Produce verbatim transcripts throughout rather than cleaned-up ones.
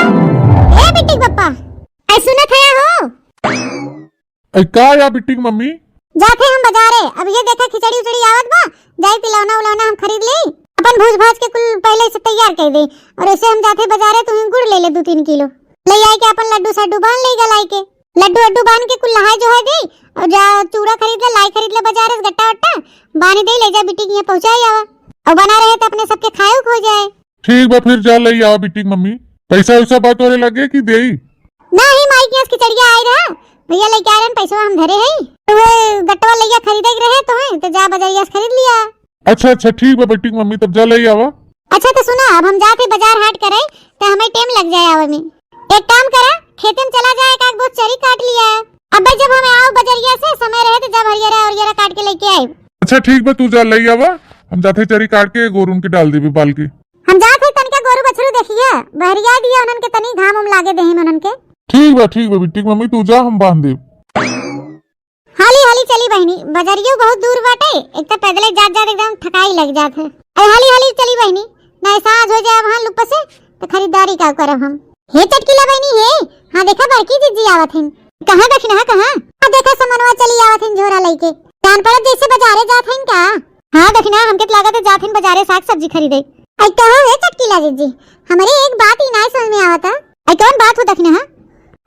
ए बिट्टी के पप्पा, ऐ सुनत है हो? ऐ का या बिट्टी के मम्मी? जात है हम बजारे, अब ये देखा खिचड़ी उचड़ी आवत बा, जाई तिलौना उलौना हम खरीद ले, अपन भूज भाज के कुल पहले से तैयार कर दे। और ऐसे हम जात है बजारे, तू ही गुड़ ले ले दो तीन किलो, ले आई के अपन लड्डू सड्डू बांध ले गलाई के, लड्डू अड्डू बांध के कुल नहाए जोहाए दे, और जा चूड़ा खरीद ले, लाई खरीद ले बजारे से गट्टा वट्टा, बांध दे, ले जा बिट्टी के यहाँ पहुँचाई आवा, और बना रहे तो अपने सबके खाए हो जाए। ठीक बा, फिर जा ले आवा बिट्टी के मम्मी। पैसा वैसा बा तोरे लगे कि देई? नाही, माई के यहाँ से खिचड़िया आई रहा, भैया लेके आ रहे हैं, पैसा हम धरे हैं। तो वे गट्टवा लैया खरीदे के रहे तो है, तो जा बजरिया से खरीद लिया। अच्छा अच्छा, ठीक बा बिट्टी के मम्मी, तब जा ले आवा। अच्छा तो सुना, अब हम जाते बजार हाट करे, तो हमें टाइम लग जाए आवे में। एक काम करा, खेते में चला जाए, एक आध बोझ चरी काट लिया। अबे जब हमें आओ बजरिया से, समय रहे तो जब हरियरा हरियरा काट के लेके आए। अच्छा ठीक बा, तू जा ले आवा, हम जाते चरी काट के गोरुन के डाल देबे बाल के। हम जात है तनिका गोरू बछरू देखिया, बहरिया दिया उन्हन के, तनी घाम उम लागे देही में उन्हन के। ठीक बा, ठीक बा बिट्टी के मम्मी, तू जा, हम बांध देब। हाली हाली चली बहिनी, बजरियो बहुत दूर बाटे, एक तो पैदले जात जात एकदम थकाई लग जात है। अरे हाली हाली चली बहिनी, ना साँझ हो जाए वहाँ लुप से, तो खरीदारी का करब हम। हे चटकीला बहिनी हे, हाँ देखा बड़की जिज्जी आवत हन। कहाँ दखिनहा, कहाँ? हाँ देखा समनवा चली आवत हन झोरा लइके। जान पड़त जैसे बजारे जात हन का? हाँ दखिनहा, हमके तो लागत है जात हन बजारे साग सब्जी खरीदे। आई कहो हे चटकीला जिज्जी, हमरे एक बात ही नाई समझ में आवत है। आई कौन बात हो दखिनहा?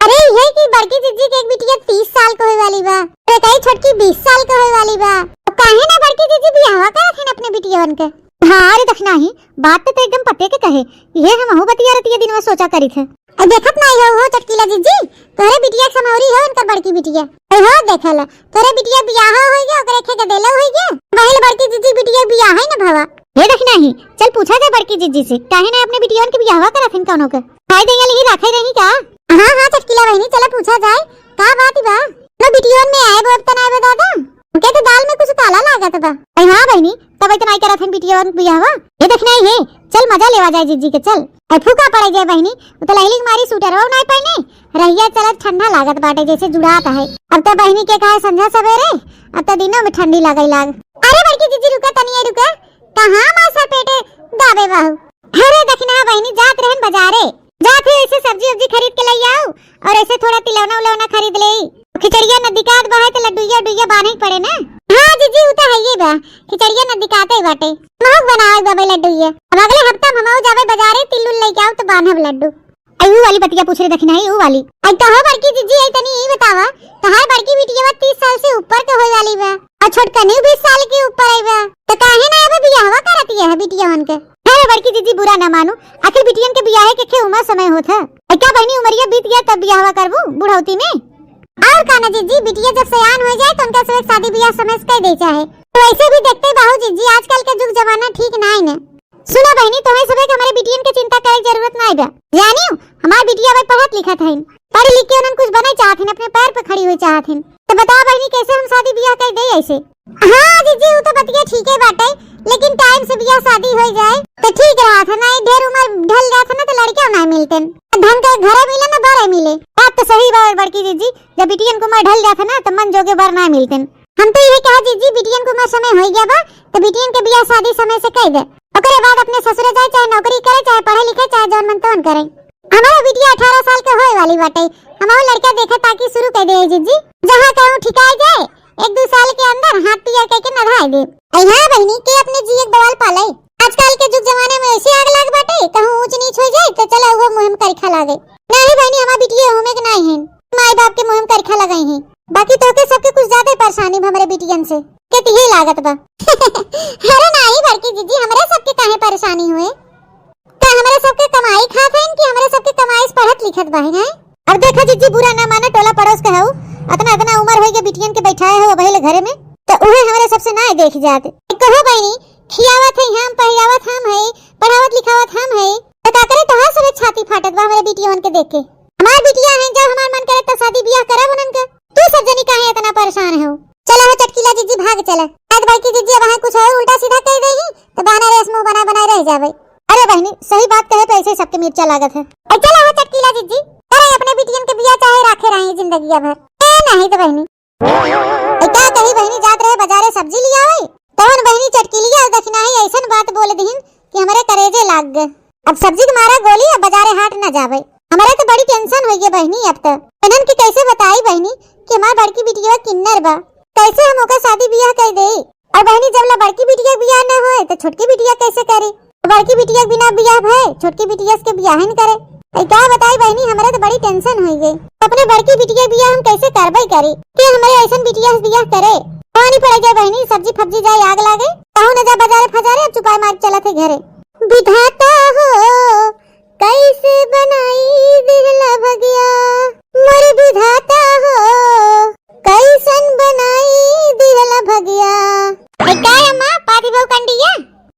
अरे ये कि बड़की जिज्जी के एक बिटिया तीस साल के होए वाली बा, तो एक आई छोटकी बीस साल के होए वाली बा। तो काहे ना बड़की जिज्जी बियाहवा करत हन अपने बिटियवन के? हाँ रे दखिनहा ही, बात तो, तो एकदम पते के कहे, ये हमहू बतिया रतिया दिनवा सोचा करित है। ए, देखत नाई हो, हो चटकीला जिज्जी, तोहरे बिटिया के समौरी हो उनकर बड़की बिटिया। ए, हो देखल, तोहरे बिटिया बियाह होइ गया, ओकरे खे गदेलो होइ गया। बहिल बड़की जिज्जी बिटिया बियाह है न भवा। हे दखिनहा ही, चल पूछा जाए बड़की जिज्जी से, काहे ना अपने बिटियन के बियाहवा करत हन कौनो के। खाए देंगे लिही राखे रही का? हाँ, हाँ, चटकीला बहिनी, चला पूछा जाए, का बात बा? लो बिटियन में आए बो, अब तनाए बा दादा। उनके तो दाल में कुछ काला लागत बा। अरे हाँ बहिनी, तब इतना ही करत हन बिटियन बियाहवा। हे दखिनहा ही हे, चल मजा लेवा जाए जिज्जी के, चल। अरे फूका पड़े जाए बहिनी, वो तो लहली के मारी सूटर हो नाई पहने, रहिया चलत ठंडा लागत बाटे जैसे जुड़ात है। अब तो बहिनी के कहे संझा सवेरे, अब तो दिनों में ठंडी लागे लाग। अरे बड़की जिज्जी रुका, तनिए रुका, कहाँ मासा पेटे दाबे बहू। अरे दखिनहा बहिनी जात रहन बजारे, जात ही ऐसे सब्जी उब्जी खरीद के ले आओ और ऐसे थोड़ा तिलौना उलौना खरीद ले। खिचड़िया नदिकात बा है तो लड्डुइया उड्डुइया बान्हे के पड़े ना। हाँ जिज्जी, उ तो है ये बा, खिचड़िया नदिकाते बाटे, महक बनावे बाबे लड्डुइया। अब अगले हफ्ता में हम जाबे बजारे, तिल उल लेके आओ तो बान्हब लड्डू। आई ऊ वाली बतिया पूछ रहे दखिनहा ही, ऊ वाली। आई कहो बड़की जिज्जी, आई तनी ई बतावा, तहार बड़की बिटिया तीस साल से ऊपर के होए वाली बा और छोटकनी बीस साल के ऊपर आई बा, तो काहे ना अब बियाहवा करती है बिटियवन के? अरे बड़की जिज्जी बुरा ना मानू, आखिर बिटियन के बियाहे के खे उम्र समय होत है। आई का बहिनी उमरिया बीत गया तब बियाहवा करबू बुढ़ौती में? और का ना जिज्जी, बिटिया जब सयान हो जाए तो उनका सब शादी बियाह समय से कर दे चाहे। तो वैसे भी देखते बाहू जिज्जी, आजकल के जुग जमाना ठीक नाई न। सुना बहिनी, तोहे सबे के हमरे बिटियन के चिंता करे के जरूरत नाई बा। जानियो, हमार बिटिया भाई पढ़त लिखत हइन, पढ़ लिख के उन्हन कुछ बने चाहत हइन, अपने पैर पे खड़ी हुई चाहत हइन। तो बताओ बहिनी, कैसे हम शादी बियाह कर दे ऐसे? हाँ जिज्जी, उ तो बतिया ठीके बाटे, लेकिन टाइम से बियाह शादी हो जाए तो ठीक रहत है, नहीं ढेर उम्र ढल जात है ना तो लड़कियों ना मिलते, धन के घरे मिले ना बरे मिले। बात तो सही बा बड़की जिज्जी, जब बिटियन के उम्र ढल जात है ना तो मन जोगे बर ना मिलते। हम तो ये कहा जिज्जी, बिटियन के उम्र समय हो गया बा तो बिटियन के बियाह शादी समय से कर दे, ओकरे बाद अपने ससुरे जाए, चाहे नौकरी करे, चाहे पढ़े लिखे, चाहे जौन मन तौन करे। हमारा बिटिया अठारह साल के होए वाली बाटे, हमारा लड़का देखे ताकि शुरू कर दे जिज्जी, जहाँ कहूँ ठिकाए जाए, एक दो साल के अंदर हाथ पियर करके नधाए दे। अरे हाँ बहिनी, के अपने जिए के बवाल पाले। आजकल के जुग जमाने में ऐसे आग लाग बाटे, कहूँ ऊंच नीच हो जाए तो चला हुआ मुँह में करखा लागे। नहीं बहिनी, हमार बिटिया होमे के नहीं है, माई बाप के मुँह में करखा लगाई है। बाकी तोके सबके कुछ ज्यादा परेशानी बा हमरे बिटियन से, के तिहे लागत बा। अरे नहीं बड़की जिज्जी, हमरे सबके काहे परेशानी हुए? का हमरे सबके कमाई खात हइन कि हमरे सबके कमाई से पढ़त लिखत बा, हैं? अब देखा जिज्जी, बुरा ना माना, टोला पड़ोस के हऊ, अतना, अतना उम्र होई के बिटियन के बैठाए हो अबहिले घरे में, तो उहे हमरे सबसे ना देख जात। कहो बहिनी, खियावत है हम, पहिरावत हम है, पढ़ावत लिखावत हम है, तो का करे तोहार सबे छाती फाटत बा हमरे बिटियन के देख के? हमार बिटिया है, जब हमार मन करे तो शादी बियाह करब उनन के। तू सब जनी काहे इतना परेशान हो? चला हो चटकीला जिज्जी, भाग चला। आज बड़की जिज्जी अब वहाँ कुछ और उल्टा सीधा कह दे ही, तो बानर ऐस मुंह बना बनाए रह जावे। अरे बहिनी, सही बात कहे तो ऐसे सबके मिर्चा लागत है। ए, चला हो चटकीला जिज्जी, करे अपने बिटियन के बियाह चाहे राखे रही जिंदगिया भर। ए, नहीं तो बहिनी। ए, का कही बहिनी, जात रहे बाजारे सब्जी लियावे, तवन बहिनी चटकीलिया और दखिनाही ऐसन बात बोल दिहिन कि हमरे करेजे लाग गए। अब सब्जी के मारा गोली, अब बाजारे हाट न जावे। हमरा तो बड़ी tension होइ गई बहिनी। अब तो इन्हन के कैसे बताई बहिनी कि हमार बड़की बिटिया किन्नर बा, कैसे हम ओकर शादी बियाह कर देई? और बहिनी, जब ला बड़की बिटिया के बियाह न होए, तो छोटकी बिटिया कैसे करे? बड़की बिटिया के बिना बियाह भए, छोटकी बिटिया के बियाह ही न करे। ए, का बताई बहिनी, हमरे तो बड़ी tension होइ गई। अपने बड़की बिटिया के बियाह हम कैसे करबे करी? के हमरे ऐसन बिटिया से बियाह करे? पानी पड़े जाए बहिनी, सब्जी फब्जी जाए आग लागे, कहूँ न जा बाजारे फजारे, अब चुपाए मार चलत है घरे। विधाता हो, कैसे बनाई दिहला भगिया, मोर विधाता हो, कैसन बनाई दिहला भगिया। ए, का अम्मा, पाथी बहू कंडिया?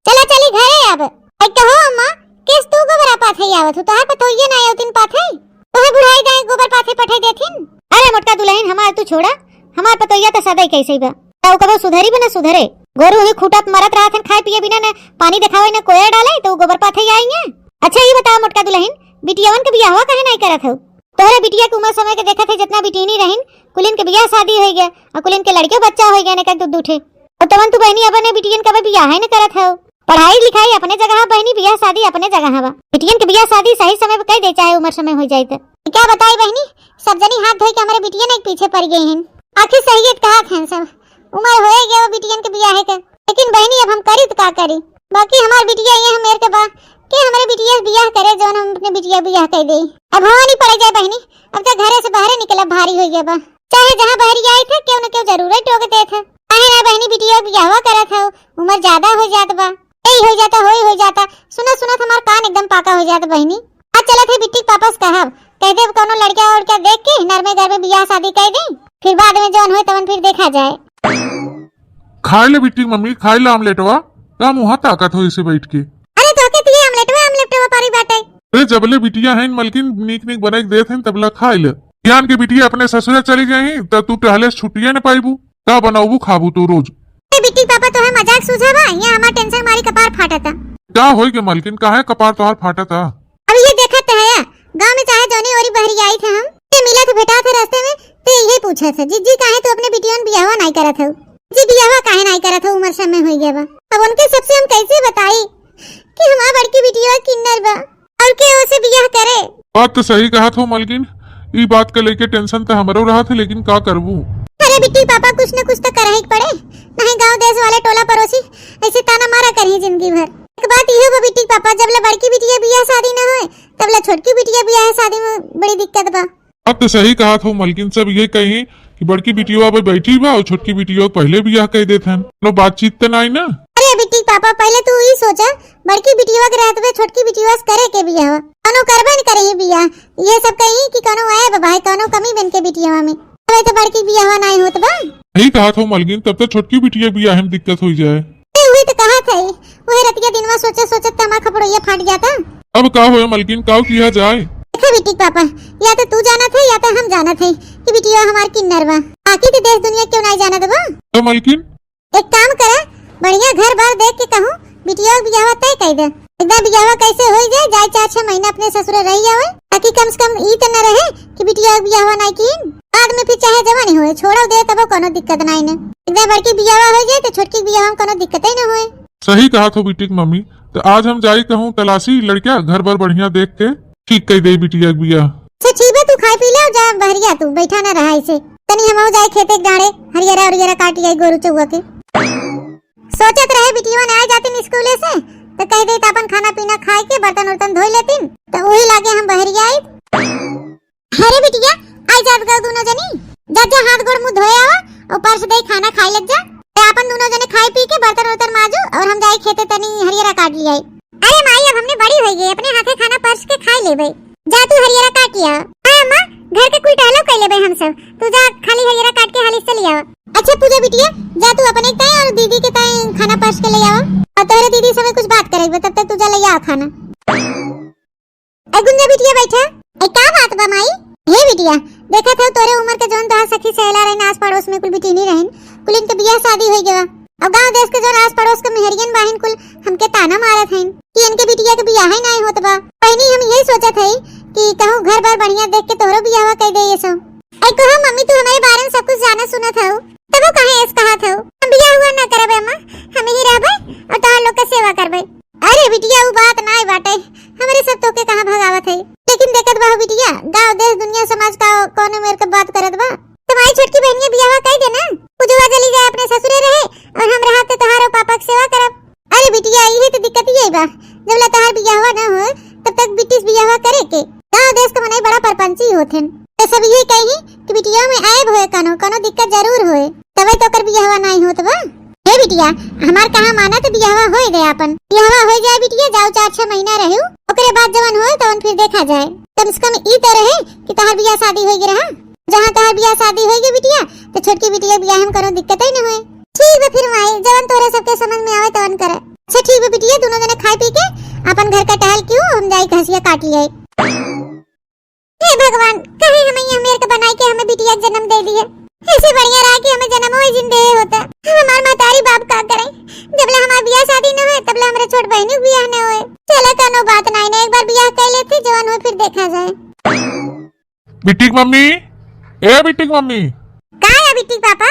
चला चली घरे अब। ए, कहो अम्मा, केस तू गोबरा पाथे आवत हो? तोहार पतोहिए ना आवतिन पाथे? तोहे बुढ़ाई जाए गोबर पाथे पठे देथिन। अरे मोटका दुलहिन, हमार तू छोड़ा, हमार पतोहिया तो सदै कैसे बा। तो कबो सुधरी बा ना सुधरे। गोरू ही खूटा पे मरत रहत हन, खाए पिए बिना न पानी देखावे न कोयर डाले, तो उ गोबर पाथे आई हैं। अच्छा ये बताओ मोटका दुलहिन, बिटियावन के बियाहवा काहे नाई करत हो? तोहरे बिटिया के उमर समय के देखत है, जितना बिटिनी रहिन, कुलिन के बियाह शादी होइ गया, और कुलिन के लड़के बच्चा होइ गए, एक एक दू दू ठे। और तवन तू बहिनी अपने बिटियन का बियाह ही न करत हो। पढ़ाई लिखाई अपने जगह बहिनी, बियाह शादी अपने जगह बा। बिटियन के बियाह शादी सही समय पे कर दे, चाहे उमर समय होइ जाए तो। क्या बताई बहिनी, सब जनी हाथ धोई के हमरे बिटियन के पीछे पड़ गई हैं। आखिर सही है कहत हैं सब, उमर होए गया वो बिटियन के बियाह के। लेकिन बहिनी, अब हम करी तो का करी? बाकी हमार बिटिया ये हमेर के बा, के हमरे बिटिया से बियाह करे, जौन हम अपने बिटिया बियाह कर दे। अब भवानी पड़ जाए बहिनी, अब तो घरे से बाहरे निकला भारी हो गया बा। चाहे जहाँ बहरी आई थे, केहू न केहू जरूर टोक देत है। काहे ना बहिनी, बिटिया बियाहवा करत है, उमर ज्यादा हो जात बा। यही हो जाता, होई हो जाता। सुनत सुनत हमार कान एकदम पाका हो जात बहिनी। आज चलत है बिट्टी के पापा से कहब, कह देब कौनो लड़का उड़का देख के नरमे घर में बियाह शादी कर दे, फिर बाद में जौन होए तवन फिर देखा जाए। खाए ले बिट्टी के मम्मी, खाए ले आमलेटवा। का मुँह ताकत हो इसे बैठ के? अरे तोके तो ये आमलेटवा, आमलेटवा पारी बाटे। अरे जबले बिटिया है मलकिन, नीक नीक बनाई के देत हैं, तबला खाए ले। ज्ञान के बिटिया अपने ससुरे चली जाई, तब तू टहले से छुट्टिए न पाईबू। का बनाबू खाबू तू रोज? ए बिट्टी पापा, तोहे मजाक सूझा बा? यहाँ हमार tension मारी कपार फाटता। का होई के मलकिन, काहे कपार तोहार फाटता? अब ये देखत है, गाँव में चाहे जौनी ओरी बहरी आई थे हम, ते मिला थे, भेटा थे रास्ते में, ते यही पूछा थे, "जीजी, काहे तू अपने बिटियन बियाहवा नाई करत हो? जी बियाहवा काहे नाई करत हो? उमर समय होई गया बा।" अब उनके सबसे हम कैसे बताई कि हमार बड़की बिटिया किन्नर बा? और के ओसे बियाह करे? बात तो सही कहत हो मलकिन, ई बात के लेके tension तो हमरो रहत है, लेकिन का करबू? अरे बिट्टी पापा, कुछ न कुछ तो करही के पड़े, नहीं गाँव देश वाले टोला पड़ोसी ऐसे ताना मारा करही जिंदगी भर। एक बात इहो बा बिट्टी पापा, जब ले बड़की बिटिया बियाह शादी न होए, तब ले छोटकी बिटिया बियाह शादी में बड़ी दिक्कत बा। बात तो सही कहत हो मलकिन, सब ये कही कि बड़की बिटिया अबे बैठी बा और छोटकी बिटिया के पहले बियाह कर देत हन, कोनो बातचीत तो नाई ना? अरे बिट्टी पापा, पहले तू ई सोचा, बड़की बिटिया के रहत बे छोटकी बिटिया से करे के बियाह? कौनो करबे न करे ही बियाह। ये सब कही कि कौनो आए बा भाई, कौनो कमी बन के बिटिया में। अबे तो बड़की बियाह नाई होत बा। सही कहत हो मलकिन, तब तो छोटकी बिटिया बियाह में दिक्कत हो जाए। ए, उहे तो कहत है, उहे रतिया दिनवा सोचत सोचत त हमार खपड़ोइया फाट जाता। अब का होए मलकिन, का किया जाए? देखा बिट्टी पापा, या तो तू जानत है या तो हम जानत है कि बिटिया हमार किन्नर बा। बाकी तो देश दुनिया क्यों नहीं जानत बा? तो मलकिन? एक काम करा, बढ़िया घर बार देख के कहूँ बिटिया के बियाहवा तय कर दे। एकदम बियाहवा कैसे हो जाए, जाए चार छह महीना अपने ससुरे रह जावे, ताकि कम से कम ई तो न रहे कि बिटिया के बियाहवा नहीं की, बाद में फिर चाहे जवानी होए, छोड़ो दे, तबो कोनो दिक्कत नहीं ने। एकदम बड़की बियाहवा हो जाए तो छोटकी बियाहवा में कोनो दिक्कत ही न होए। सही कहत हो बिट्टी के मम्मी, तो आज हम जाई कहूँ तलाशी लड़का घर बार बढ़िया देख के ठीक कर दे बिटिया के बियाह। अच्छा ठीक बा, तू खाए पी ले, जा बहरिया तू बैठा ना रहा ऐसे। तनी हमहू जाए खेते के डाँड़े, हरियरा उरियरा काट आई गोरू चौआ के। सोचत रहे बिटिया ना आ जातिन स्कूले से, तो कह देत अपन खाना पीना खाए के बर्तन उर्तन धोई लेतिन, तो वही लागे हम बहरिया आई। अरे बिटिया, आई जात गो दोनों जनी, जा जा हाथ गोड़ मुँह धोए आवा और पर्स दे खाना खाए लग जा। ए, अपन दोनों जने खाए पी के बर्तन उर्तन माजू और हम जाए खेते तनी हरियरा काट लियाई। अरे माई, अब हमने बड़ी होई गई, अपने हाथे खाना पर्स के खाए लेबे। जा तू हरियरा काट लिया। हाँ अम्मा, घर के कुल टहलो कर लेबे हम सब। तू जा खाली हरियरा काट के हाली से ले आवा। अच्छा पूजा बिटिया, जा तू अपने ताई और दीदी के ताई खाना पर्स के ले आवा। और तोहरे दीदी से कुछ बात करे, तब तक तू जा ले आवा खाना। ए गुंजा बिटिया बैठा। ए का बात बा माई? हे बिटिया, देखत हो तोरे उम्र के जौन तोहार सखी सहेला रहिन आस पड़ोस में कुल बिटिनी रहिन, कुलिन के बियाह शादी होई गवा। अब गांव देश के जौन आस पड़ोस के मेहरियन बाहिन कुल हमके ताना मारत हइन कि इनके बिटिया के बियाह ही नाई होत बा। बहिनी हम यही सोचत हई कि कहूँ घर बार बढ़िया देख के तोहरो बियाहवा कर दे ये सब। ए कहो मम्मी तू हमारे बारे में सब कुछ जानत सुनत हऊ, तबो काहे ऐस कहत हऊ? हम बियाह हुआ ना करबे अम्मा, हम यही रहबे और तोहार लोग के सेवा करबे। अरे बिटिया, उ बात नाय बाटे, हमरे सब तोके कहाँ भगावत है, लेकिन देखत पापा हो बिटिया, गाँव देश दुनिया समाज का कौनो मेर के बात करत बा। तुम्हारी छोटकी बहनिया बियाहवा कई देना, पूजवा जली जाए अपने ससुरे रहे और हम रहब तो तोहार और पापा के सेवा करब। अरे बिटिया, इहे तो दिक्कत यही बा, जब ले तोहार बियाहवा ना हो तब तक बिटिस बियाहवा करे के। गाँव देश के मनई बड़ा परपंची होत हन, तो सब यही कही कि बिटिया में ऐब होए कनो, कनो दिक्कत जरूर होए, तबे तो ओकर बियाहवा नाई होत बा। हे बिटिया, हमार कहा माना तो बियाहवा होए दे आपन। बियाहवा हो जाए बिटिया, जाओ चार छह महीना रहू, ओकरे बाद जवन होए तवन फिर देखा जाए। कम से कम ई तो रहे कि तोहार बियाह शादी होई गे रहा। जहाँ तोहार बियाह शादी होई गे बिटिया, तो छोटकी बिटिया बियाह में कनो दिक्कत ही न होए। ठीक बा फिर माई, जवन तोहरे सबके समझ में आवे तवन करे। अच्छा ठीक बा बिटिया, दोनों जने खाए पी के अपन घर का टहल क्यों, हम जाई घसिया काट लिया। हे भगवान, कहे हमें ये मेर के बनाई के हमें बिटिया के जन्म दे दिए। ऐसे बढ़िया रहा कि हमें जन्म हो जिंदे होता। हम हमार महतारी बाप का करें, जब ले हमार बियाह शादी न होए तब ले हमरे छोट बहनी के बियाह न होए। चला कनो बात नाई ना, एक बार बियाह कर लेते, जवन हो फिर देखा जाए। बिट्टी की मम्मी, ए बिट्टी की मम्मी। का है बिट्टी के पापा?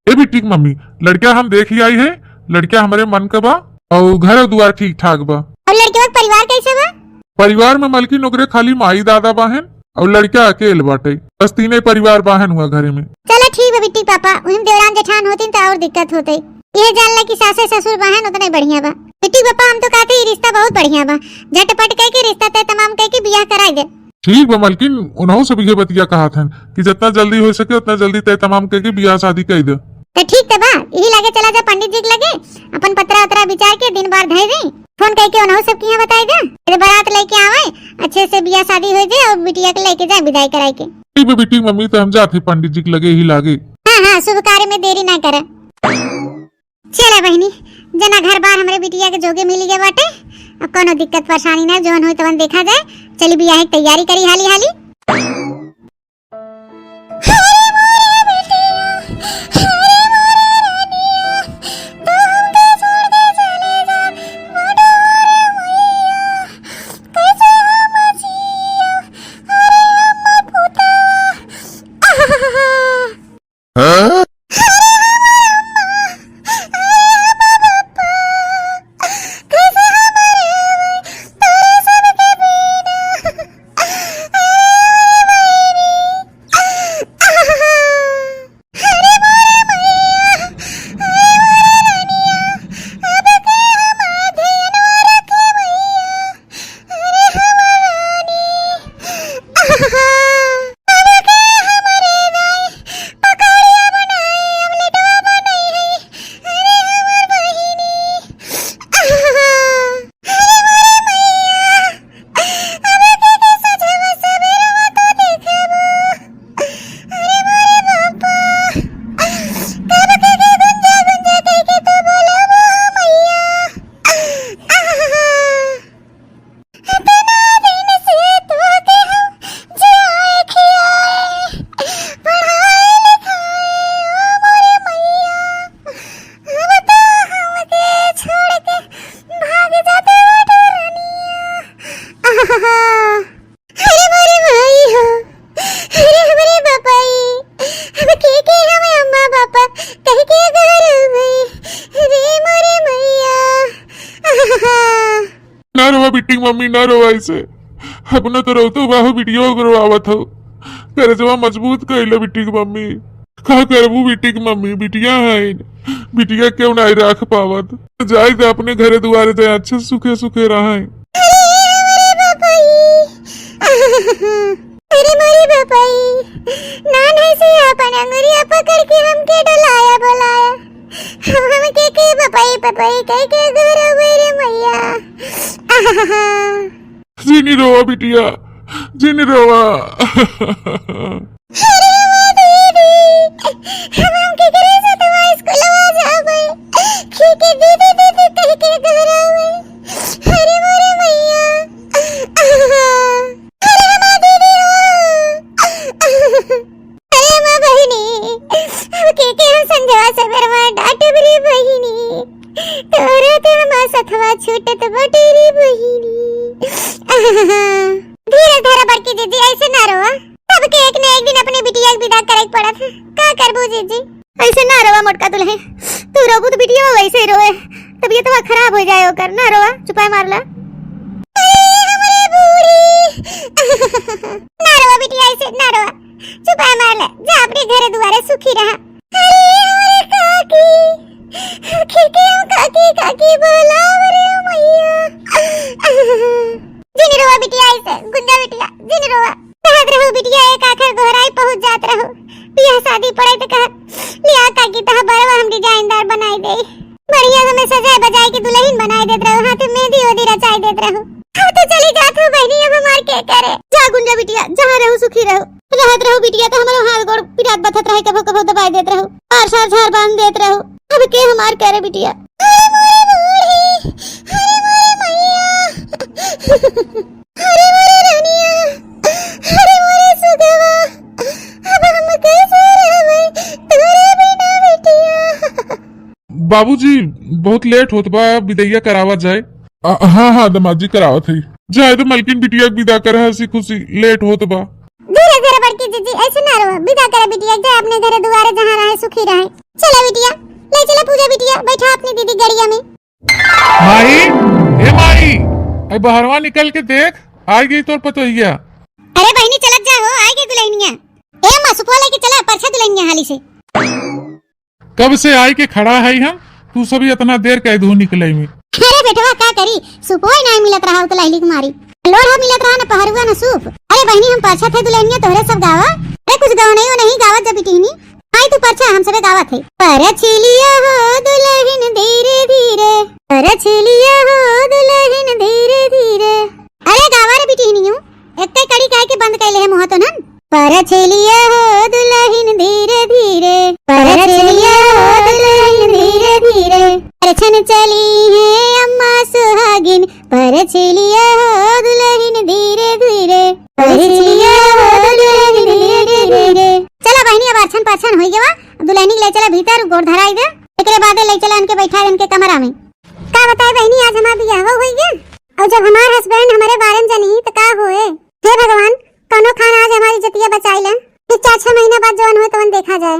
ए बिट्टी की मम्मी, लड़किया हम देख ही आई है, लड़किया हमरे मन का बा और घर दुआर ठीक ठाक बा। और लड़किया के परिवार कैसे बा? परिवार में मलकिन ओकरे खाली माई दादा बाहेन और लड़किया अकेल बाटे, बस तीने परिवार बाहेन हुआ घरे में। चला ठीक बा बिट्टी के पापा, उहिम देवरान जेठान होतिन तो और दिक्कत होते। ये जान ला कि सासे ससुर बाहेन उतने बढ़िया बा। बिट्टी के पापा हम तो कहते ही रिश्ता बहुत बढ़िया बा, झटपट कह के रिश्ता तय तमाम कह के बियाह कराई दे। ठीक बा मलकिन, उनहु सब इहे बतिया कहत हन कि जितना जल्दी हो सके उतना जल्दी तय तमाम करके बियाह शादी कर दे। तो ठीक तो बा, यही लगे चला जा पंडित जी के लगे, अपन पतरा उतरा विचार के दिन बार धर दे, फोन करके उनहु सब के यहाँ बताई दे, फिर बारात लेके आवे, अच्छे से बियाह शादी हो जाए और बिटिया के लेके जाए विदाई कराई के। ठीक बा बिट्टी मम्मी, तो हम जाते पंडित जी के लगे ही लागे। हाँ हाँ, शुभ कार्य में देरी ना करे। चला बहिनी, जना घर बार हमरे बिटिया के जोगे मिल गया बाटे। अब कोनो दिक्कत परेशानी ना, जौन होई तवन देखा जाए। चली बियाह की तैयारी करी हाली हाली। अरे मोरे बिटिया, अरे मोरे रानिया, तू हमके छोड़ के चले जा, मोटो रे मैया, कैसे हम जिया, अरे हमर पुतवा। हाँ? अरे हमरे रानी, हमके हमरे दाई पकौड़िया बनाई, अमलेटवा बनाई है। अरे हमर बहिनी, अरे मोरे मैया, हमके के सजवा सबेरवा तो देखाबो। अरे मोरे बापा, कब के के गुंजा गुंजा कह के तो बोलाबो मैया। इतना दिन से तोहके हम जियाए खियाए, पढ़ाए लिखाए, ओ मोरे मैया, अब तो हमके छोड़ के भाग जाते हो डरनिया। आहा, अरे मोरे माई हो, अरे हमरे बापाई, अब के के हमें अम्मा बापा कह के घर हुई, रे मोरे मैया। आहा। ना रोवा बिट्टी की मम्मी, ना रोवा ऐसे। अपने तो रोतो बाहो, बिटिया को रोवावत हो। करजवा मजबूत कइला बिट्टी की मम्मी। का करबू बिट्टी की मम्मी, बिटिया है। बिटिया क्यों नहीं राख पावत? जाए तो अपने घरे दुआरे जाए, अच्छे सुखे सुखे रहे। अरे हमरे बापाई, अरे मोरे बापाई, नान है से अपन अंगुरिया पकड़ के हमके डोलाया बोलाया। हम, हमके के बपई बपई कह के गोरवे रे मैया। आहा। जिनी रोवा बिटिया, जिनी रोवा। अरे माँ दीदी, हम, हम केकरे से तुम्हारे स्कूलवा जाबे? के के दीदी दीदी कह के गोरवे। अरे मोरे मैया। आहा। अरे माँ दीदी हो। अरे माँ बहिनी, अब के के हम संझवा सबेरवा डांटब रे बहिनी। तोरा तो हमार सथवा छूटत बाटे रे बहिनी। धीरज धरा बड़की जीजी, ऐसे ना रोवा। सबके एक न एक दिन अपने बिटिया के विदा करे के पड़त है। का करबू जीजी? ऐसे ना रोवा मोटका दुल्हन, तू रोबू तो बिटिया वैसे ही रोए, तबीयतवा खराब हो जाए ओकर। ना रोवा, चुपाए मार ला। अरे हमरे बूढ़ी। सुखी रहा। अरे मोरे काकी, खिड़किया काकी, काकी बोलाव रे मैया। जिन रोवा बिटिया, ऐसे गुंजा बिटिया, जिन रोवा। कहत रहू बिटिया, एक आखर गोहराई पहुँच जात रहू। बियाह शादी पड़े त कहत, लिया काकी, तहा बरवा हम डिजाइनदार बनाई दे। बढ़िया से हमें सजाए बजाए के दुल्हन बनाई देत रहू, हाथे मेहंदी ओदी रचाई देत रहू। अब तो चली जात हो बहिनी, अब हमार के करे। जा गुंजा बिटिया, जहाँ रहू सुखी रहू। रहत रहू बिटिया, त हमरो हाथ गोड़ पिरात बथत रहे, कभो कभो दबाई देत रहू, आर सार झार बांध देत रहू। अब के हमार करे बिटिया? अरे मोरे बूढ़ी, अरे मोरे मैया, अरे मोरे रनिया, अरे मोरे सुगवा, अब हम कैसे रहबै तोरे बिना बिटिया? बाबूजी, बहुत लेट होत बा, बिदैया करावा जाए। आ, हाँ, हाँ, दमाद जी करावत है। जाए तो मलकिन बिटिया के विदा करे, हंसी खुशी, लेट होत बा। धीरे धीरे बड़की जीजी, ऐसे ना रो, विदा करे बिटिया, जा अपने घरे दुआरे जहाँ रहे सुखी रहे। चला बिटिया, ले चला पूजा बिटिया, बैठा अपनी दीदी गड़िया में। माई, ए माई, ए बहरवा निकल के देख, आ गई तोर पतोहिया। अरे बहिनी चलत जा हो, आ गई दुल्हनिया। ए अम्मा सुपवा लेके चला, परछा दुल्हनिया हाली से। कब से आए के खड़ा है हम, तू सभी इतना देर कह दू निकले में। अरे बेटवा का करी, सुपवा ही नहीं मिलत रहा, उतला हिलिक मारी। लोढ़ा मिलत रहा न पहरुआ न सूप। अरे बहिनी हम परछा थे दुल्हनिया तोहरे सब गावा। अरे कुछ गवनई नहीं गावत जब बिटिहनी। आई तू परछा हम सबे गावत है। परछिलिया हो दुल्हन धीरे धीरे, परछिलिया हो दुल्हन धीरे धीरे। अरे गावा रे बिटिहनियो, एक कड़ी काहे के बंद कैले है मुँह तो नन। परछिलिया हो दुल्हन धीरे धीरे, परछिलिया हो दुल्हन धीरे धीरे। परछन चली है अम्मा सुहागिन, परछिलिया हो दुल्हन धीरे धीरे, परछिलिया हो दुल्हन धीरे धीरे। चला बहिनी अब अरछन परछन होई गवा, दुल्हनी के ले चला भीतर गोड़ धराई दे, एकरे बादे ले चला इनके बैठा इनके कमरा में। का बताए बहिनी, आज हमार बियाह होई गया। और जब हमार हस्बैंड हमारे बारे में जानी तो का होए? हे भगवान, कौनो खान आज हमारी इज्जतिया बचाई ले, कि चार छह महीना बाद जवन होए तवन देखा जाए।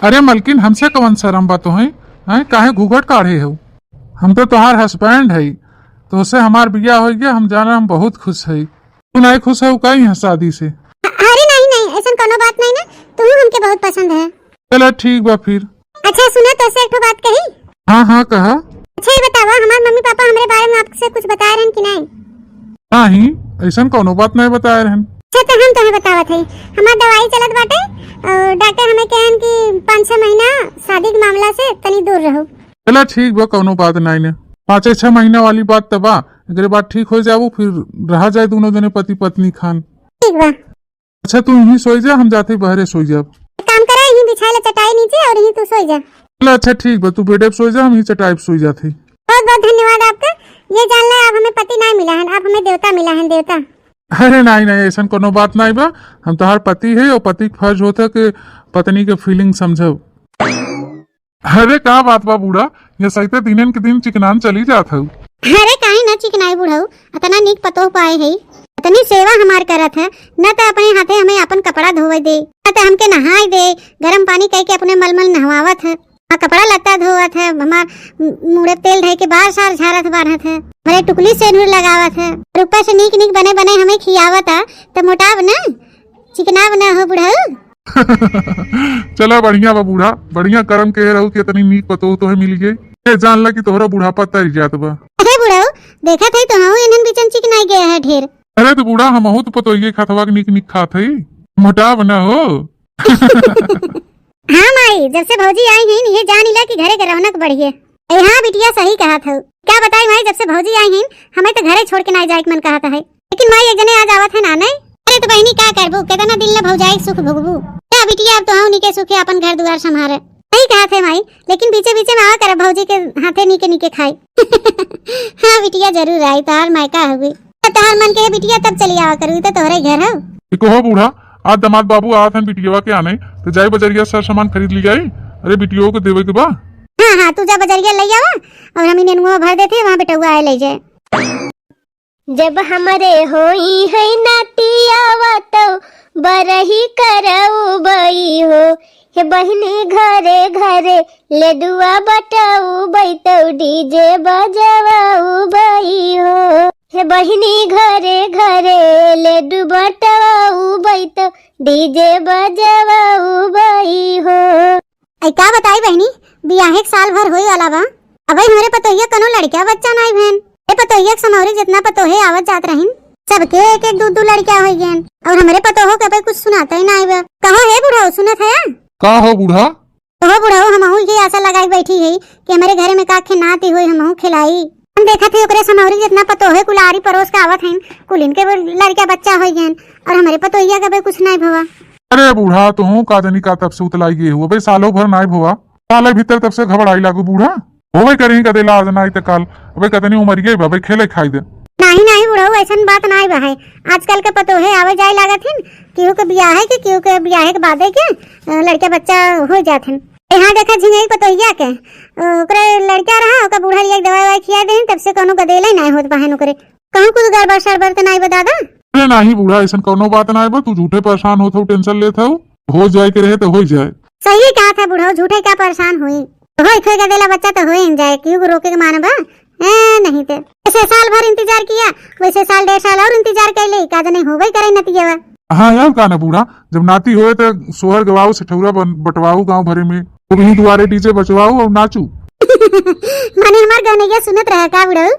अरे मलकिन, हमसे कवन शर्म बा तोहे? हैं, काहे घूघट काढ़े हो? हम तो तोहार हस्बैंड है, तोसे हमार बियाह हो गया, हम जाना हम बहुत खुश है। तू नहीं खुश हो का यहाँ शादी से? अरे नहीं नहीं, ऐसा कौनो बात नहीं ना, तू हमके बहुत पसंद है। चला ठीक बा फिर। अच्छा सुना, तोसे एक ठो बात कही। हाँ हाँ, कहा। अच्छा ये बतावा, हमार मम्मी पापा हमरे बारे में आपसे कुछ बताए रहन कि नहीं? नहीं, ऐसन कौनो बात नहीं बताए रहन। अच्छा तो हम तुम्हें बतावत है, हमार दवाई चलत बाटे और डॉक्टर हमें कहन कि पाँच छह महीना शादी के मामला से तनी दूर रहो। चला ठीक बा, कौनो बात नहीं ने। पाँचे छह महीना वाली बात त बा, एकरे बाद ठीक हो जाबू, फिर रहा जाए दोनों जने पति पत्नी खान। ठीक बा। अच्छा, तू यहीं सोई जा, हम जाते बहरे सोई जाब। एक काम करा, यहीं बिछाए ला चटाई नीचे और यहीं तू सोई जा। चला, अच्छा, ठीक बा, तू बेडे पे सोई जा, हम यहीं चटाई पे सोई जाते। बहुत बहुत धन्यवाद आपका। ये जान ले, आप हमें पति ना मिला है, आप हमें देवता मिला है, देवता। अरे नहीं, नहीं, ऐसन कोनो बात नहीं बा। हम तोहार पति है और पति के फर्ज होता कि पत्नी के feeling समझब। अरे का बात बा बूढ़ा, ये सहिते दिनन के दिन चिकनान चली जात हऊ। अरे काहे ना चिकनाई बुढ़ऊ, अतना नीक पतोह पाए है, अतनी सेवा हमार करत है, न त अपने हाथे हमें अपन कपड़ा धोवे दे, न त हमके नहाए दे, गरम पानी कह के अपने मलमल नहवावत है, आ कपड़ा लत्ता धोवत है, हमार मु-, मुड़े तेल धइ के बार सार झारत बारत है, भले टुकली सेनुर लगावत है, और ऊपर से नीक नीक बने बने हमें खियावत है, त मोटाब न, चिकनाब न हो बुढ़ऊ। चला बढ़िया बा बूढ़ा, बढ़िया करम के रहू कि इतनी नीक पतोह तोहे मिल गई। ये जान ला कि तोहरा बुढ़ापा तर जात बा। अरे बुढ़ऊ, देखत है तोहू इन्हन बीचन चिकनाई गया है ढेर। अरे तो बूढ़ा, हमहू तो पतोहिए खात हवा के नीक नीक खात है, मोटाब ना हो। हाँ माई, जब से भौजी आई हैं, ये जान ला कि घरे के रौनक बढ़िए। ए हाँ बिटिया, सही कहत हऊ। क्या बताई माई, जब से भौजी आई हैं, हमें तो घरे छोड़ के ना जाए के मन कहत है। लेकिन माई, एक जने आज आवत है ना, नहीं? अरे तो बहिनी, का करबू, कितना दिन ले भौजाई के सुख भोगबू? जा बिटिया, अब तो हम नीके सुखे अपन घर दुआर संभारे। सही कहत है माई, लेकिन बीचे बीचे में आवा करब भौजी के हाथे नीके नीके खाई। हाँ बिटिया, जरूर आई, तोहार मायका हवे। तो तोहार मन के है बिटिया, तब चली आवा करू, तो तोहरे घर हो। देखो हो बूढ़ा, आज दामाद बाबू आवत हन बिटियावा के आने, तो जाई बजरिया सर सामान खरीद ली जाई। अरे बिटियो को देवे के बा। हाँ हाँ, तू जा बजरिया ले आवा और हम इन्हें नुआ भर देते, वहाँ बेटौआ आए ले जाए। जब हमरे होई है नातियावा तौ बरही करउबई हो, हे बहिनी घरे घरे लेडुआ बटउबई तौ डीजे बजवउबई हो, हे बहिनी घरे घरे लेडु बटउबई। तो डीजे बजवाऊ बई हो। ऐ का बताई बहिनी, बियाहे के साल भर होई वाला बा, अबे हमरे पतोहिया कनो लड़का बच्चा नाई भैन। ए पतोहिया के समौरी जितना पतोहे आवत जात रहिन, सबके एक एक दू दू लड़का होई गएन, और हमरे पतोहो के अबे कुछ सुनाता ही नाई बा। कहो हे बुढ़ऊ, सुनत है? का हो बूढ़ा? कहो बुढ़ऊ, हमहू ये आशा लगाई बैठी है कि हमरे घरे में का खेनाती होई, हमहू खिलाई। हम देखत है ओकरे समौरी जितना पतोहे कुलारी परोस के आवत हैं, कुलिन के लड़का बच्चा होई गएन, और हमरे पतोहिया के अबे कुछ नाई भवा। अरे बूढ़ा, तुहू का जनी का तब से उतलाई गए हो, अबे सालों भर नाई भवा, साले भीतर तब से घबराई लागू बूढ़ा। होबे करी कदे लाज नाई त काल, अबे कतनी उमरिये बा, अबे खेले खाई दे। नाही, नाही बुढ़ऊ, ऐसन बात नाई बा है। आजकल के पतोहे आवे जाए लागत हिन, केहू के बियाहे के, केहू के बियाहे के बादे के, अ, लड़का बच्चा हो जात हिन। ए हाँ, देखा झिंगई पतोहिया के, अ, ओकरे लड़का रहा, ओकर बूढ़ा लिया के दवाई ववाई खिया देहिन, तब से कौनो गदेले नाई होत बहन ओकरे। कहूँ कुछ गड़बड़ सड़बड़ त नाई बा दादा? अरे नाही बूढ़ा, ऐसन कौनो बात नाई बा, तू झूठे परेशान होत हो, टेंशन लेत हो, हो जाए के रहे तो हो जाए। सही कहा था बुढ़ऊ, झूठे का परेशान होई, होई खोई गदेला बच्चा तो होई न जाए, केहू को रोके के माने बा? ए, नहीं ते। जैसे साल भर इंतजार किया, वैसे साल डेढ़ साल और इंतजार कर ले, का जने होबे करे नतिया बा। हाँ यार, का ना बूढ़ा, जब नाती होए तो सोहर गवाओ, सिठौरा बन-, बंटवाओ गाँव भरे में, खूब ही दुआरे डीजे बजवाओ और नाचू। माने हमार गवनैया सुनत रहे का बुढ़ऊ?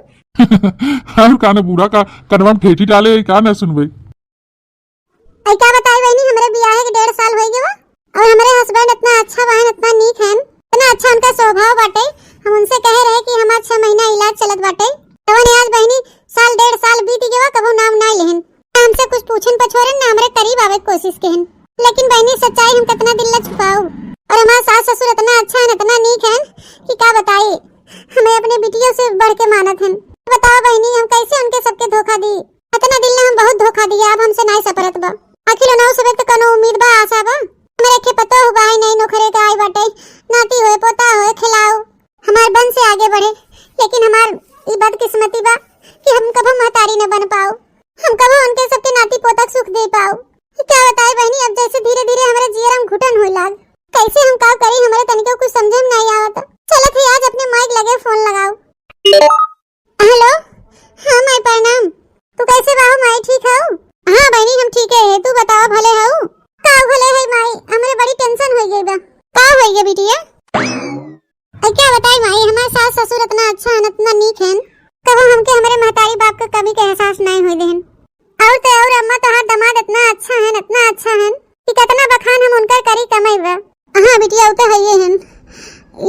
और का ना बूढ़ा, का कनवा में ठेठी डाले है, का ना सुनबे? ऐ का बताई बहिनी, हमरे बियाहे के डेढ़ साल होई गवा और हमरे हस्बैंड इतना अच्छा बहन, इतना नीक हन, इतना अच्छा उनका स्वभाव बाटे। हम उनसे कहे रहे कि हमार छह महीना इलाज चलत बाटे, तवन आज बहिनी साल डेढ़ साल बीत गवा, कबो नाम ना लेहन, ना हमसे कुछ पूछन पछोरन, ना हमरे करीब आवे के कोशिश केहन। लेकिन बहिनी सच्चाई हम कितना दिन ला छुपाऊ, और हमार सास ससुर इतना अच्छा हन, इतना नीक हन कि का बताई, हमें अपने बिटियों से बढ़ के मानत हन। बताओ बहिनी, हम कैसे उनके सबके धोखा दी? इतना दिन ले हम बहुत धोखा दिया, अब हमसे नाई सपरत बा। आखिर उनहु से तो कोनो उम्मीद बा, आशा बा? हमरे खे पतोह बा, नाई नोखरे के आई बाटे, नाती होए, पोता होए, खिलाओ, हमार वंश आगे बढ़े। लेकिन हमार ई बदकिस्मती बा कि हम कभो महतारी न बन पाओ, हम कभो उनके सबके नाती पोता के सुख दे पाओ। ई का बताई बहिनी, अब जैसे धीरे धीरे हमरे जियरा में घुटन होए लाग, कैसे हम का करी, हमरे तनिको कुछ समझे में नाई आवत। चलत ही आज अपने माई के लगे फोन लगाओ। हेलो, हाँ माई प्रणाम। तू कैसे बा हो माई, ठीक हो? हाँ बहिनी हम ठीक है, तू बतावा भले हो? का भले है माई, हमरे बड़ी टेंशन हो गई बा। का हो गया बिटिया? अरे क्या बताई माई, हमार सास ससुर इतना अच्छा है, इतना नीक है, कबो हमके हमरे महतारी बाप के कमी के एहसास नहीं होए देहन। और तो और अम्मा, तोहार दामाद इतना अच्छा है, इतना अच्छा है कि कितना बखान हम उनकर करी कमाई बा। हाँ बिटिया, उ तो हइये हन।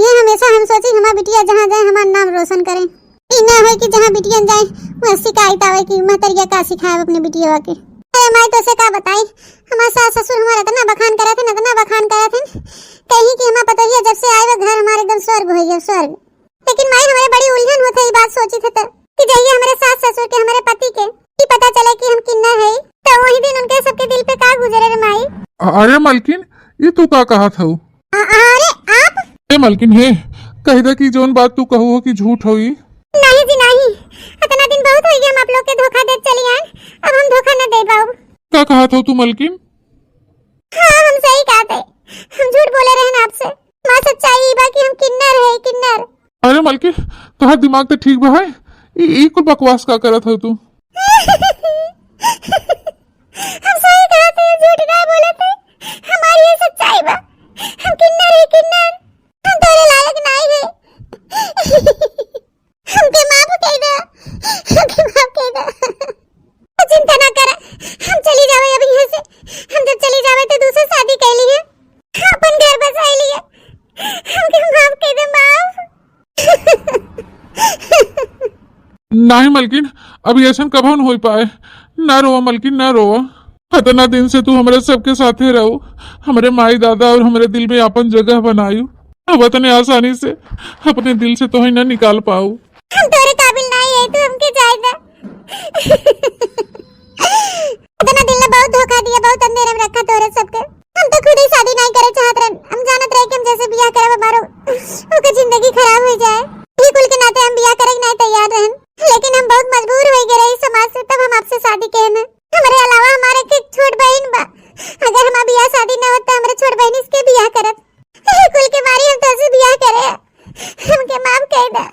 ये हमेशा हम सोची हमार बिटिया जहाँ जाए हमार नाम रोशन करे। ई ना होए कि जहाँ बिटियन जाए वहाँ शिकायत आवे कि महतरिया का सिखाए अपने बिटिया के। अरे माई तो से का बताई, हमार सास ससुर हमार इतना बखान करत हन, इतना बखान करत हन, कहीं कि हमार पतोहिया जब से आए बा घर हमार एकदम स्वर्ग हो गया, स्वर्ग। लेकिन माई हमरे बड़ी उलझन होत है, ई बात सोची थे त कि जहिया हमरे सास ससुर के, हमरे पति के ई पता चले कि हम किन्नर है, तो वही दिन उनके सबके दिल पे का गुजरे रे माई। अ-, अरे मलकिन, ये तू का कहत हऊ? अ-, अरे आप? ए मलकिन हे, कह दे कि जौन बात तू कहू हो कि झूठ होई। नहीं जी नहीं, इतना दिन बहुत हो गया हम आप लोग के धोखा देत चली आए, अब हम धोखा न दे पाऊ। का कहत हऊ तू मलकिन? हाँ हम सही कहत है, हम झूठ बोले रहन आपसे। माँ सच्चाई ई बा कि हम किन्नर है, किन्नर। अरे मलकिन, तोहार दिमाग तो ठीक बा है, ई, ई कुल बकवास का करत हो तू? हम सही कहत है, झूठ ना बोलत है, हमारी ये सच्चाई बा, हम किन्नर है, किन्नर, हम तोरे लायक नहीं है। हमके माफ कर दे, हमके माफ कर दे। तू चिंता ना कर, हम चली जावे अब यहाँ से। हम जब चली जावे तो दूसरे शादी कर लिए, अपन घर बसाई लिए। हमके माफ कर दे, माफ। नहीं मलकिन, अब ऐसन कभो न हो पाए। ना रोवा मलकिन, ना रोवा। इतना दिन से तू हमरे सबके साथे रहो, हमरे माई दादा और हमरे दिल में अपन जगह बनायू। अब इतने आसानी से अपने दिल से तोहे ना निकाल पाऊ। हम तोरे काबिल नहीं है, तू हमके जाए दे। इतना दिन ले बहुत धोखा दिया, बहुत अंधेरे में रखा तोरे सबके। हम तो खुद ही शादी नहीं करे चाहत रहन। हम जानत रहे कि हम जैसे बियाह करब हमारो ओकर जिंदगी खराब हो जाए। ये कुल के नाते हम बियाह करे के नहीं तैयार रहन, लेकिन हम बहुत मजबूर हो गए रहे समाज से, तब हम आपसे शादी किए हैं। हमारे अलावा हमारे के छोट बहन बा, अगर हमार बियाह शादी न होत तो हमरे छोट बहन इसके बियाह करत। ये कुल के मारी हम तोसे बियाह करे, हमके माफ कर दे।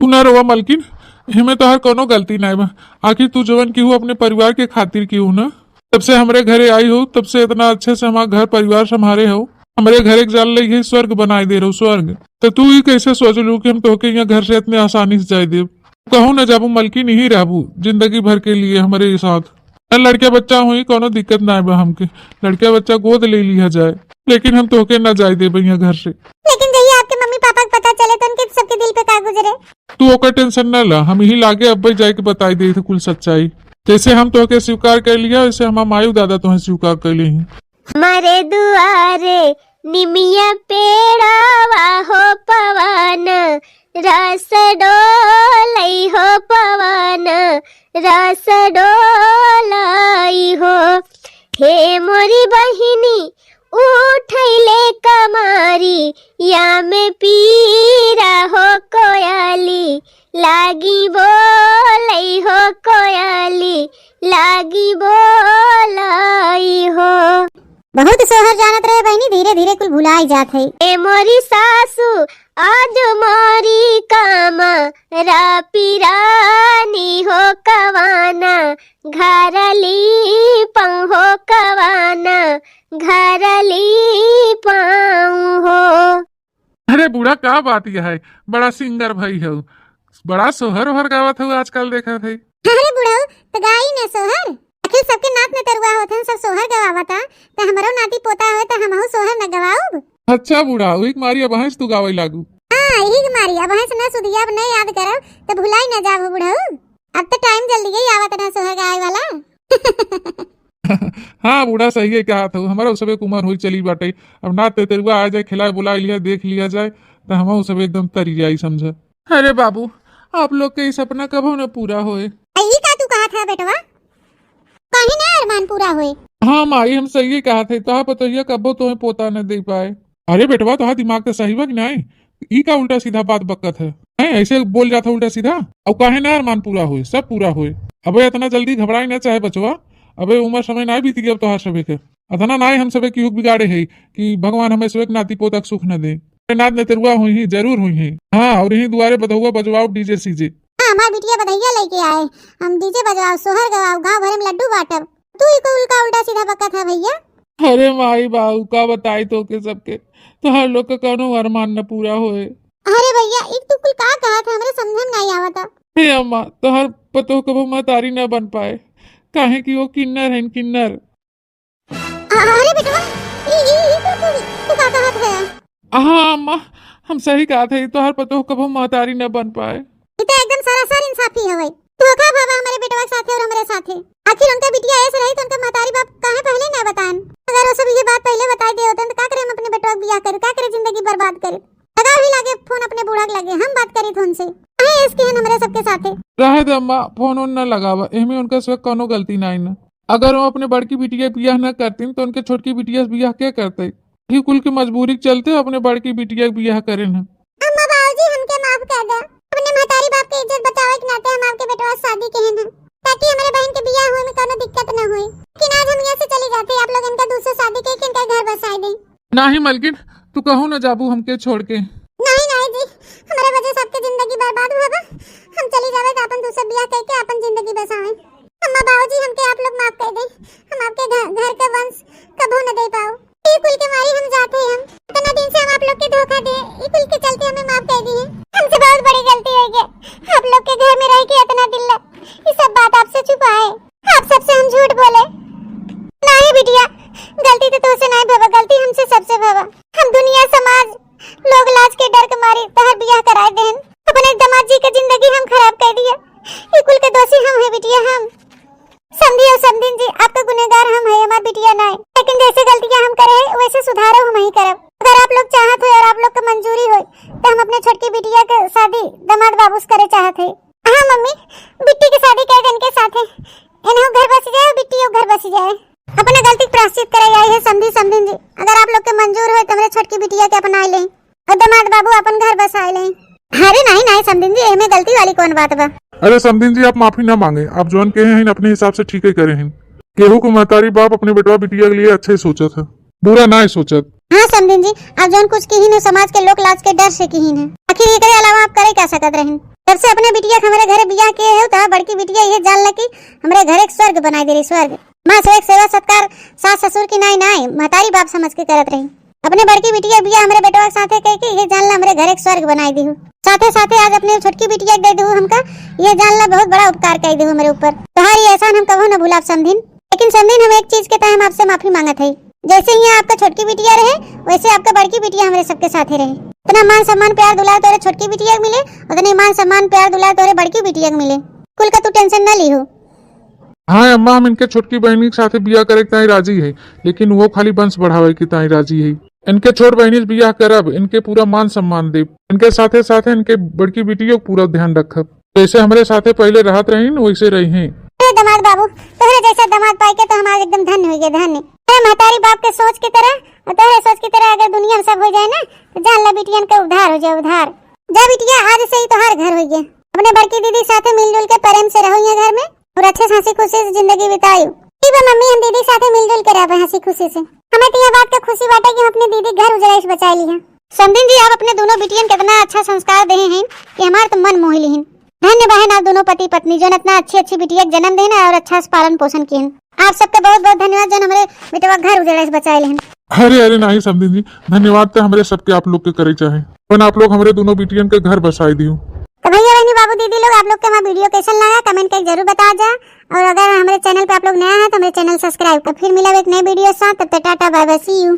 तू ना रोवा मलकिन, एमे तोहार कोनो गलती नाय बा। आखिर तू जवन किहू अपने परिवार के खातिर किहू ना। तब से हमरे घरे आई हो, तब से इतना अच्छे से हमार घर परिवार संभारे हो। हमरे घरे के जान ले यही स्वर्ग बनाए दे रहो, स्वर्ग। तो तू ही कैसे सोच लू कि हम तोहके यहाँ घर से इतने आसानी से जाए देब? कहूँ न जाबू मलकिन, यहीं रहबू जिंदगी भर के लिए हमरे साथ। न लड़का बच्चा होई, कोनो दिक्कत ना बा हमके। लड़का बच्चा गोद ले लिया जाए, लेकिन हम तोहके ना जाए देबे यहाँ घर से। लेकिन जहिया आपके मम्मी पापा के पता चले तो उनके सबके दिल पे का गुजरे? तू ओकर टेंशन ना ला, हम यही लागे अब्बे जाए के बताई दे थे कुल सच्चाई। जैसे हम तोहके स्वीकार कर लिया, वैसे हमार माई दादा तोहे स्वीकार कर ली। हमारे दुआरे निमिया पेड़वा हो पवन, रस डोलई हो पवन, रस डोलई हो। हे मोरी बहिनी, उठैले कमरिया में पीरा हो कोयली, लागी बोलई हो कोयली, लागी बोलई हो। बहुत सोहर जानत रहे बहिनी, धीरे धीरे कुल भुलाई जात है। ए मोरी सासू, आज मोरी काम रापी रानी हो कवाना, घर लीपं हो कवाना, घर लीपं हो। अरे बूढ़ा, का बात यह है, बड़ा सिंगर भाई हो, बड़ा सोहर ओहर गावत हो आजकल देखत है। अरे बुढ़ऊ, त गाई न सोहर, आखिर सबके नात नतरुआ होत हैं, सब सोहर गवावता, त हमरो नाती पोता होए त हमहू सोहर न गवाउब। अच्छा बूढ़ा, वही मारी अब भैंस तू गावे लागू। हाँ, यही के मारी अब भैंस न सुधिया अब न याद करब त भुलाई न जाब बुढ़ऊ। अब त टाइम जल्दी ही आवत ना सोहर गाए वाला। हाँ बूढ़ा, सही है कहा था, हमारा उ सबे के उम्र होई चली बाटे। अब नात तेतरुआ आ जाए, खिलाए बुलाए लिया, देख लिया जाए, त हम उ सबे एकदम तरी जाई समझ। अरे बाबू, आप लोग के ई सपना कबो न पूरा होए। आ, ई का तू कहा था बेटवा? काहे ना अरमान पूरा होए? हाँ माई, हम सही कहा थे, तोहार पतोहिया कबो तोहे पोता न दे पाए। अरे बेटवा, तोहार दिमाग तो सही बा कि नाई? ई का उल्टा सीधा बात बकत है? हैं, ऐसे बोल जात है उल्टा सीधा? अब काहे ना अरमान पूरा होए, सब पूरा होए। अबे इतना जल्दी घबराई ना चाहे बचवा, अबे उम्र समय ना बीत गया अब तोहार सभे के। अतना ना हम सभे की हुक बिगाड़े है कि भगवान हमें सभे के नाती पोता के सुख न दे। नात नतरुआ हुई ही, जरूर हुई ही। हाँ, और यही दुआरे बधौआ बजवाओ डीजे सीजे। हाँ, हमार बिटिया बधैया लेके आए, हम डीजे बजवाओ, सोहर गवाओ, गाँव भरे में लड्डू बांटब। तू ही को उल्टा उल्टा सीधा बकत है भैया। अरे माई बाऊ, का बताई तो के सबके, तोहार लोग का कौनो अरमान न पूरा होए। अरे भैया, ई तू कुल का कहत है, हमरे समझ में नहीं आवता। हे अम्मा, तोहार पतोह कबो महतारी न बन पाए, काहे कि वो किन्नर हन, किन्नर। अ-, अरे बेटवा, ई, ई, ई तू, तू, तू का कहत है? हाँ अम्मा, हम सही कहत है, तोहार पतोह कबो महतारी न बन पाए। ई तो एकदम सरासर इंसाफी हवे। धोखा भवा हमरे बेटवा के साथे और हमरे साथे। आखिर उनका बिटिया ऐसे रही तो उनका महतारी बाप काहे पहले ना बताएन? अगर वो सब ये बात पहले बताई दे होते तो का करे हम अपने बेटवा के बियाह करे, का करे जिंदगी बर्बाद करे? लगाओ ही लागे फोन अपने बूढ़ा के लगे, हम बात करी थे उनसे। काहे ऐसे किहन हमरे सबके साथे? रहे दे अम्मा, फोन उन न लगावा, एहमे उनका सब कौनो गलती नाई न। अगर वो अपने बड़की बिटिया के बियाह न करतीन तो उनके छोटकी बिटिया से बियाह के करते? ही कुल के मजबूरी के चलते अपने बड़की बिटिया के बियाह करेन है। अम्मा बाबूजी हमके माफ कर दे, अपने महतारी बाप के इज्जत बचावे के नाते हम आपके बेटवा से शादी किहन है, ताकि हमरे बहन के बियाह होए में कौनो दिक्कत न होए। लेकिन आज हम यहाँ से चली जाते, आप लोग इनका दूसरे शादी के इनका घर बसाए दें। नाही मलकिन, तू कहूँ न जाबू हमके छोड़ के। नाही, नाही जी, हमारे वजह से आपके जिंदगी बर्बाद हुआ बा। हम चली जावे तो अपन दूसरा बियाह करके अपन जिंदगी बसावे। अम्मा बाबूजी हमके आप लोग माफ कर दे, हम आपके घर, घर का वंश कबो न दे पाओ। ई कुल के मारी हम जाते हैं हम। इतना दिन से हम आप लोग के धोखा दे, ई कुल के चलते हमें माफ कर दिए। हमसे बहुत बड़ी गलती हो गई, आप लोग के घर में रह के इतना दिन ला, ये सब बात आपसे छुपाए। आप सबसे हम झूठ बोले। नाही बिटिया, गलती तो तुझसे नाही भवा, गलती हमसे सबसे भवा। हम दुनिया समाज लोग लाज के डर के मारे तोहर बियाह कराए देहन। अपने दामाद जी के जिंदगी हम खराब कर दिया। ई कुल के दोषी हम है बिटिया, हम। समधी और समधिन जी, आपका गुनहगार हम है, हमार बिटिया नाही। लेकिन जैसे गलतियां हम करे हैं, वैसे सुधारो हम ही करब। अगर आप लोग चाहत हो और आप लोग के मंजूरी हो, तो हम अपने छोटकी बिटिया के शादी दामाद बाबू से करे चाहत है। हाँ मम्मी, बिट्टी के शादी कर दे इनके साथे। इनहू घर बस जाए, बिट्टियो घर बस जाए। अपने गलती के प्रायश्चित करे आई है समधी समधिन जी। अगर आप लोग के मंजूर होए तो हमरे छोटकी बिटिया के अपना ले और दामाद बाबू अपन घर बसाए ले। अरे नाही नाही समधिन जी, एमे गलती वाली कौन बात बा? अरे समधिन जी, आप माफी ना मांगे, आप जौन कहे हैं अपने हिसाब से ठीक ही करे हैं। केहू को महतारी बाप अपने बेटवा बिटिया के लिए अच्छा ही सोचत है, बुरा ना ही सोचत। हाँ समधिन जी, आप जौन कुछ किहिन हो समाज के लोक लाज के डर से किहिन है। आखिर एकरे अलावा आप करे का सकत रहिन? जब से अपने बिटिया के हमरे घरे बियाह किहे हो, तब बड़की बिटिया इहे जान ला कि हमरे घरे के स्वर्ग बनाई देली, स्वर्ग। माँ से एक सेवा सत्कार सास ससुर की नाई नाई, महतारी बाप समझ के करत रही। अपने बड़की बिटिया बियाह हमरे बेटवा के साथे कह के इहे जान ला हमरे घरे के स्वर्ग बनाई दिहु। साथे साथे आज अपने छोटकी बिटिया के दे दिहु हमका, इहे जान ला बहुत बड़ा उपकार कई दिहु हमरे ऊपर। तोहार ई एहसान हम कबहू न भुलाब समधिन। लेकिन समधिन, हम एक चीज के तय हम आपसे माफी मांगत हई। जैसे हियाँ आपका छोटकी बिटिया रहे, वैसे आपका बड़की बिटिया हमरे सबके साथे रहे। इतना मान सम्मान प्यार दुलार तोरे छोटकी बिटिया के मिले, उतने मान सम्मान प्यार दुलार तोरे बड़की बिटिया के मिले। कुल का तू tension न लीहू। हाँ अम्मा, हम इनके छोटकी बहिनी के साथे बियाह करे के ताई राजी है, लेकिन वो खाली वंश बढ़ावे के ताई राजी है। इनके छोट बहिनी से बियाह करब, इनके पूरा मान सम्मान देब, इनके साथे साथे इनके बड़की बिटियो के पूरा ध्यान रखब। जैसे हमरे साथे पहले रहत रहीन, वैसे रही। अरे दामाद बाबू, तोहरे जैसा दामाद पाई के तो हम आज एकदम धन्य हो गए, धन्य। अरे महतारी बाप के सोच की तरह और तोहरे सोच की तरह अगर दुनिया में सब हो जाए ना, तो जान ला बिटियन का उद्धार हो जाए, उद्धार। जा बिटिया, आज से ही तोहार घर हो गए। अपने बड़की दीदी साथे मिलजुल के प्रेम से रहो यहाँ घर में और अच्छे से हंसी खुशी से जिंदगी बितायो। ठीक बा मम्मी, हम दीदी साथे मिलजुल के रहबे हंसी खुशी से। हमें तो यह बात का खुशी बाटे कि हम अपने दीदी घर उजड़ाई से बचाई ली हैं। समधिन जी, आप अपने दोनों बिटियन के इतना अच्छा संस्कार देहे हैं कि हमार तो मन मोह लिहिन। धन्य बहन, आप दोनों पति पत्नी जो इतना अच्छी अच्छी बिटिया के जन्म देना और अच्छा से पालन पोषण किहन। आप सबके बहुत बहुत धन्यवाद जो हमरे बेटवा घर उजड़े से बचाए लेहन। अरे अरे नहीं समधिन जी, धन्यवाद तो हमरे सबके आप लोग के करे चाहे, पर आप लोग हमरे दोनों बिटियन के घर बसाए दियो। तो भैया बहनी बाबू दीदी लोग, आप लोग के हमारा वीडियो कैसन लगा comment करके जरूर बता जा। और अगर हमारे चैनल पे आप लोग नया है तो हमारे चैनल सब्सक्राइब कर। फिर मिलब एक नए वीडियो साथ, तब तक tata bye bye, see you।